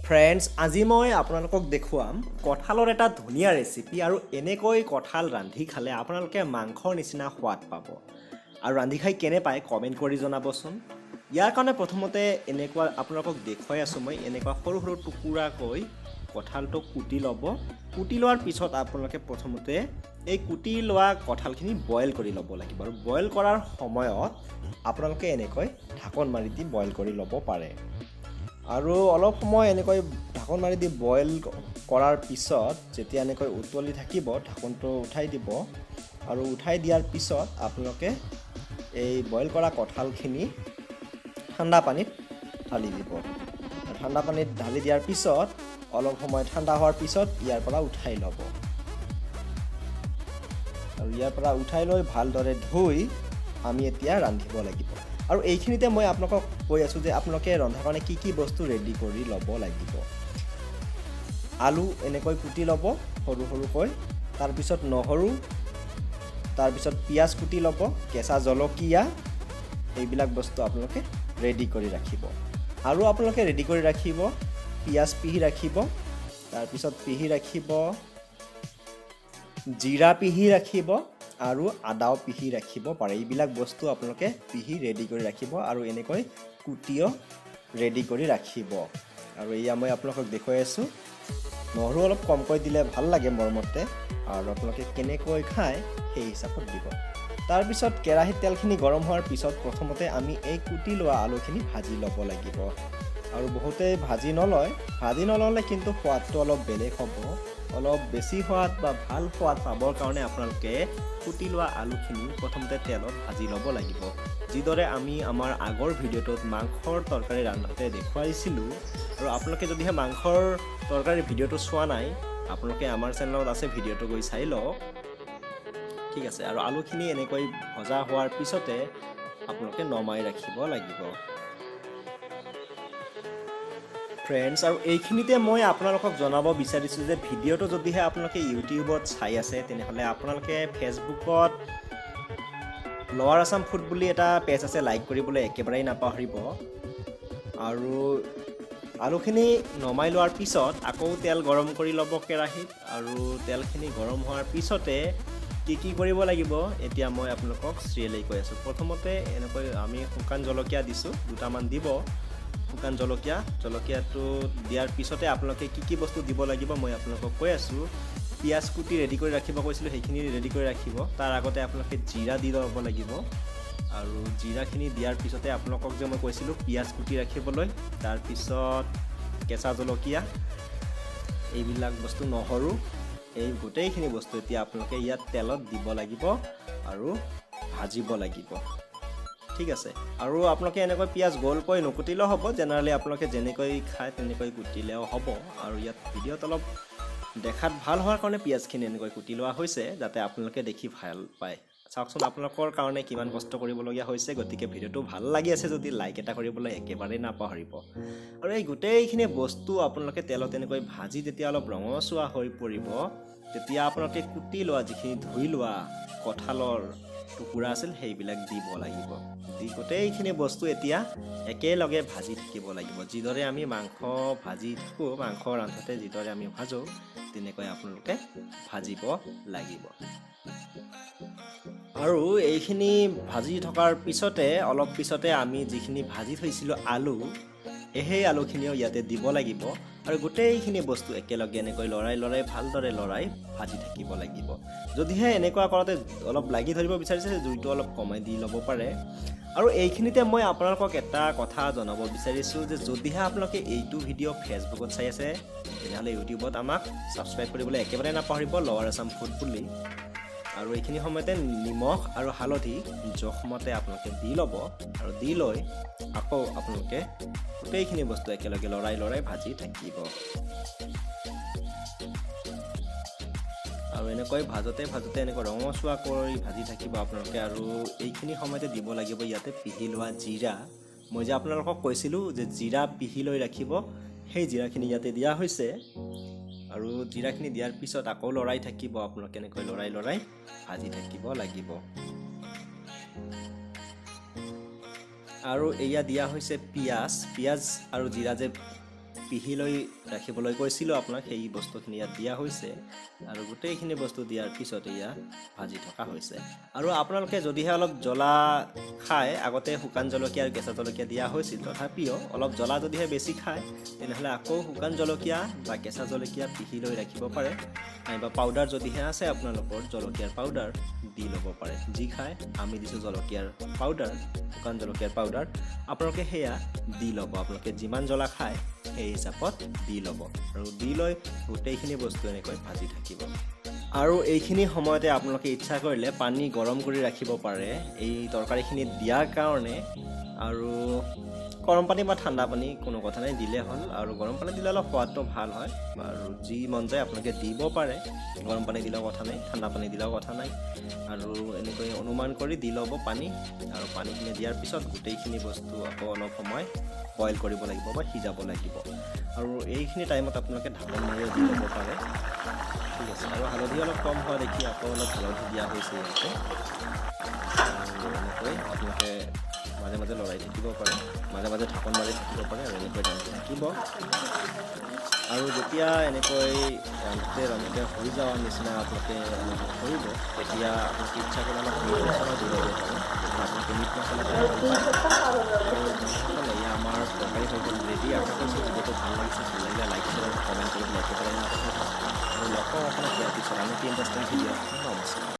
Friends, আজি মই আপোনালোকক দেখুৱাম কঁঠালৰ এটা ধুনীয়া ৰেচিপি আৰু এনেকৈ কঁঠাল ৰান্ধি খালে আপোনালোকে মাংসৰ নিচিনা সোৱাদ পাব। আৰু ৰান্ধি খাই কেনে পায় কমেণ্ট কৰি জনাবচোন। ইয়াৰ কাৰণে প্ৰথমতে এনেকুৱা আপোনালোকক দেখুৱাই আছোঁ মই, এনেকুৱা সৰু সৰু টুকুৰাকৈ কঁঠালটো কুটি ল'ব। কুটি লোৱাৰ পিছত আপোনালোকে প্ৰথমতে এই কুটি লোৱা কঁঠালখিনি বইল কৰি ল'ব লাগিব। আৰু বইল কৰাৰ সময়ত আপোনালোকে এনেকৈ ঢাকন মাৰি দি বইল কৰি ল'ব পাৰে। আৰু অলপ সময় এনেকৈ ঢাকন মাৰি দি বইল কৰাৰ পিছত যেতিয়া এনেকৈ উতলি থাকিব, ঢাকনটো উঠাই দিব। আৰু উঠাই দিয়াৰ পিছত আপোনালোকে এই বইল কৰা কঁঠালখিনি ঠাণ্ডা পানীত ঢালি দিব। ঠাণ্ডা পানীত ঢালি দিয়াৰ পিছত অলপ সময় ঠাণ্ডা হোৱাৰ পিছত ইয়াৰ পৰা উঠাই ল'ব। আৰু ইয়াৰ পৰা উঠাই লৈ ভালদৰে ধুই আমি এতিয়া ৰান্ধিব লাগিব। আৰু এইখিনিতে মই আপোনালোকক কৈ আছোঁ যে আপোনালোকে ৰন্ধাৰ কাৰণে কি কি বস্তু ৰেডি কৰি ল'ব লাগিব। আলু এনেকৈ কুটি ল'ব সৰু সৰুকৈ, তাৰপিছত নহৰু, তাৰপিছত পিঁয়াজ কুটি ল'ব, কেঁচা জলকীয়া, এইবিলাক বস্তু আপোনালোকে ৰেডি কৰি ৰাখিব। আৰু আপোনালোকে ৰেডি কৰি ৰাখিব পিঁয়াজ পিহি ৰাখিব, তাৰপিছত পিহি ৰাখিব জিৰা পিহি ৰাখিব আৰু আদাও পিহি ৰাখিব পাৰে। এইবিলাক বস্তু আপোনালোকে পিহি ৰেডি কৰি ৰাখিব আৰু এনেকৈ কুটিও ৰেডি কৰি ৰাখিব। আৰু এয়া মই আপোনালোকক দেখুৱাই আছোঁ। নহৰু অলপ কমকৈ দিলে ভাল লাগে মোৰ মতে, আৰু আপোনালোকে কেনেকৈ খায় সেই হিচাপত দিব। তাৰপিছত কেৰাহীত তেলখিনি গৰম হোৱাৰ পিছত প্ৰথমতে আমি এই কুটি লোৱা আলুখিনি ভাজি ল'ব লাগিব। আৰু বহুতে ভাজি নলয়, ভাজি নল'লে কিন্তু সোৱাদটো অলপ বেলেগ হ'ব। অলপ বেছি সোৱাদ বা ভাল সোৱাদ পাবৰ কাৰণে আপোনালোকে কুটি লোৱা আলুখিনি প্ৰথমতে তেলত ভাজি ল'ব লাগিব। যিদৰে আমি আমাৰ আগৰ ভিডিঅ'টোত মাংসৰ তৰকাৰী ৰান্ধোঁতে দেখুৱাইছিলোঁ। আৰু আপোনালোকে যদিহে মাংসৰ তৰকাৰীৰ ভিডিঅ'টো চোৱা নাই, আপোনালোকে আমাৰ চেনেলত আছে ভিডিঅ'টো গৈ চাই লওক। ঠিক আছে। আৰু আলুখিনি এনেকৈ ভজা হোৱাৰ পিছতে আপোনালোকে নমাই ৰাখিব লাগিব। ফ্ৰেণ্ডছ, আৰু এইখিনিতে মই আপোনালোকক জনাব বিচাৰিছোঁ যে ভিডিঅ'টো যদিহে আপোনালোকে ইউটিউবত চাই আছে, তেনেহ'লে আপোনালোকে ফেচবুকত লৱাৰ আছাম ফুড বুলি এটা পেজ আছে, লাইক কৰিবলৈ একেবাৰেই নাপাহৰিব। আৰু আলুখিনি নমাই লোৱাৰ পিছত আকৌ তেল গৰম কৰি ল'ব কেৰাহীত। আৰু তেলখিনি গৰম হোৱাৰ পিছতে কি কি কৰিব লাগিব এতিয়া মই আপোনালোকক চিৰিয়েলি কৈ আছোঁ। প্ৰথমতে এনেকৈ আমি শুকান জলকীয়া দিছোঁ, দুটামান দিব শুকান জলকীয়া। জলকীয়াটো দিয়াৰ পিছতে আপোনালোকে কি কি বস্তু দিব লাগিব মই আপোনালোকক কৈ আছোঁ। পিঁয়াজ কুটি ৰেডি কৰি ৰাখিব কৈছিলোঁ, সেইখিনি ৰেডি কৰি ৰাখিব। তাৰ আগতে আপোনালোকে জিৰা দি ল'ব লাগিব। আৰু জিৰাখিনি দিয়াৰ পিছতে আপোনালোকক যে মই কৈছিলোঁ পিঁয়াজ কুটি ৰাখিবলৈ, তাৰপিছত কেঁচা জলকীয়া, এইবিলাক বস্তু, নহৰু, এই গোটেইখিনি বস্তু এতিয়া আপোনালোকে ইয়াত তেলত দিব লাগিব আৰু ভাজিব লাগিব। ঠিক আছে। আৰু আপোনালোকে এনেকৈ পিঁয়াজ গোলকৈ নুকুটিলেও হ'ব, জেনেৰেলি আপোনালোকে যেনেকৈ খায় তেনেকৈ কুটিলেও হ'ব। আৰু ইয়াত ভিডিঅ'ত অলপ দেখাত ভাল হোৱাৰ কাৰণে পিঁয়াজখিনি এনেকৈ কুটি লোৱা হৈছে, যাতে আপোনালোকে দেখি ভাল পায়। চাওকচোন আপোনালোকৰ কাৰণে কিমান কষ্ট কৰিবলগীয়া হৈছে। গতিকে ভিডিঅ'টো ভাল লাগি আছে যদি লাইক এটা কৰিবলৈ একেবাৰেই নাপাহৰিব। আৰু এই গোটেইখিনি বস্তু আপোনালোকে তেলত এনেকৈ ভাজি যেতিয়া অলপ ৰঙচুৱা হৈ পৰিব, তেতিয়া আপোনালোকে কুটি লোৱা যিখিনি ধুই লোৱা কঁঠালৰ টুকুৰা আছিল সেইবিলাক দিব লাগিব। দি গোটেইখিনি বস্তু এতিয়া একেলগে ভাজি থাকিব লাগিব। যিদৰে আমি মাংস ভাজি থাকোঁ, মাংস ৰান্ধোঁতে যিদৰে আমি ভাজোঁ তেনেকৈ আপোনালোকে ভাজিব লাগিব। আৰু এইখিনি ভাজি থকাৰ পিছতে অলপ পিছতে আমি যিখিনি ভাজি থৈছিলোঁ আলু, সেই আলুখিনিও ইয়াতে দিব লাগিব। আৰু গোটেইখিনি বস্তু একেলগে এনেকৈ লৰাই লৰাই ভালদৰে লৰাই ভাজি থাকিব লাগিব। যদিহে এনেকুৱা কৰোঁতে অলপ লাগি ধৰিব বিচাৰিছে, জুইটো অলপ কমাই দি ল'ব পাৰে। আৰু এইখিনিতে মই আপোনালোকক এটা কথা জনাব বিচাৰিছোঁ যে যদিহে আপোনালোকে এইটো ভিডিঅ' ফেচবুকত চাই আছে, তেনেহ'লে ইউটিউবত আমাক ছাবস্ক্ৰাইব কৰিবলৈ একেবাৰে নাপাহৰিব, লৱাৰ আছাম ফুড বুলি। আৰু এইখিনি সময়তে নিমখ আৰু হালধি জোখমতে আপোনালোকে দি ল'ব। আৰু দি লৈ আকৌ আপোনালোকে গোটেইখিনি বস্তু একেলগে লৰাই লৰাই ভাজি থাকিব। আৰু এনেকৈ ভাজোঁতে ভাজোঁতে এনেকৈ ৰঙচুৱা কৰি ভাজি থাকিব আপোনালোকে। আৰু এইখিনি সময়তে দিব লাগিব ইয়াতে পিহি লোৱা জিৰা। মই যে আপোনালোকক কৈছিলোঁ যে জিৰা পিহি লৈ ৰাখিব, সেই জিৰাখিনি ইয়াতে দিয়া হৈছে। আৰু জিৰাখিনি দিয়াৰ পিছত আকৌ লৰাই থাকিব আপোনালোকে, এনেকৈ লৰাই লৰাই ভাজি থাকিব লাগিব। আৰু এয়া দিয়া হৈছে পিঁয়াজ। পিঁয়াজ আৰু জিৰা যে পিহি লৈ ৰাখিবলৈ কৈছিলোঁ আপোনাক, সেই বস্তুখিনি ইয়াত দিয়া হৈছে। আৰু গোটেইখিনি বস্তু দিয়াৰ পিছত এয়া ভাজি থকা হৈছে। আৰু আপোনালোকে যদিহে অলপ জ্বলা খায়, আগতে শুকান জলকীয়া আৰু কেঁচা জলকীয়া দিয়া হৈছিল, তথাপিও অলপ জ্বলা যদিহে বেছি খায়, তেনেহ'লে আকৌ শুকান জলকীয়া বা কেঁচা জলকীয়া পিহি লৈ ৰাখিব পাৰে, নাইবা পাউডাৰ যদিহে আছে আপোনালোকৰ জলকীয়াৰ পাউডাৰ দি ল'ব পাৰে। যি খায়, আমি দিছোঁ জলকীয়াৰ পাউডাৰ, শুকান জলকীয়াৰ পাউডাৰ, আপোনালোকে সেয়া দি ল'ব। আপোনালোকে যিমান জ্বলা খায় সেই হিচাপত দি ল'ব আৰু দি লৈ গোটেইখিনি বস্তু এনেকৈ ভাজি থাকিব। আৰু এইখিনি সময়তে আপোনালোকে ইচ্ছা কৰিলে পানী গৰম কৰি ৰাখিব পাৰে এই তৰকাৰীখিনি দিয়াৰ কাৰণে। আৰু গৰম পানী বা ঠাণ্ডা পানী কোনো কথা নাই, দিলে হ'ল। আৰু গৰম পানী দিলে অলপ সোৱাদটো ভাল হয়, আৰু যি মন যায় আপোনালোকে দিব পাৰে। গৰম পানী দিলেও কথা নাই, ঠাণ্ডা পানী দিলেও কথা নাই। আৰু এনেকৈ অনুমান কৰি দি ল'ব পানী। আৰু পানীখিনি দিয়াৰ পিছত গোটেইখিনি বস্তু আকৌ অলপ সময় বইল কৰিব লাগিব বা সিজাব লাগিব। আৰু এইখিনি টাইমত আপোনালোকে ঢাকন মাৰিও দি ল'ব পাৰে, ঠিক আছে। আৰু হালধি অলপ কম হোৱা দেখি আকৌ অলপ হালধি দিয়া হৈছে ইয়াতে। আৰু এনেকৈ আপোনালোকে মাজে মাজে লৰাই থাকিব পাৰে, মাজে মাজে ঢাকন মাৰি থাকিব পাৰে আৰু এনেকৈ ৰান্ধি থাকিব। আৰু যেতিয়া এনেকৈ ৰান্ধোতে ৰান্ধোতে হৈ যোৱাৰ নিচিনা আপোনালোকে অনুভৱ কৰিব, তেতিয়া আপোনালোকে ইচ্ছা কৰিলে অলপ মিট মছলা দি ল'ব পাৰে, যদি আপোনালোকে মিট মছলা খাই ভাল পায়। আৰু বন্ধুসকল, এয়া আমাৰ তৰকাৰী হৈ গ'ল ৰেডি। আশা কৰিছোঁ ভিডিঅ'টো ভাল লাগিছে। ভাল লাগিলে লাইক, শ্বেয়াৰ আৰু কমেণ্ট কৰিবলৈ একেবাৰে নাপাহৰিব। আৰু লগ পাওঁ আপোনাক ইয়াৰ পিছত আমি ইণ্টাৰেষ্টিং ভিডিঅ'। নমস্কাৰ।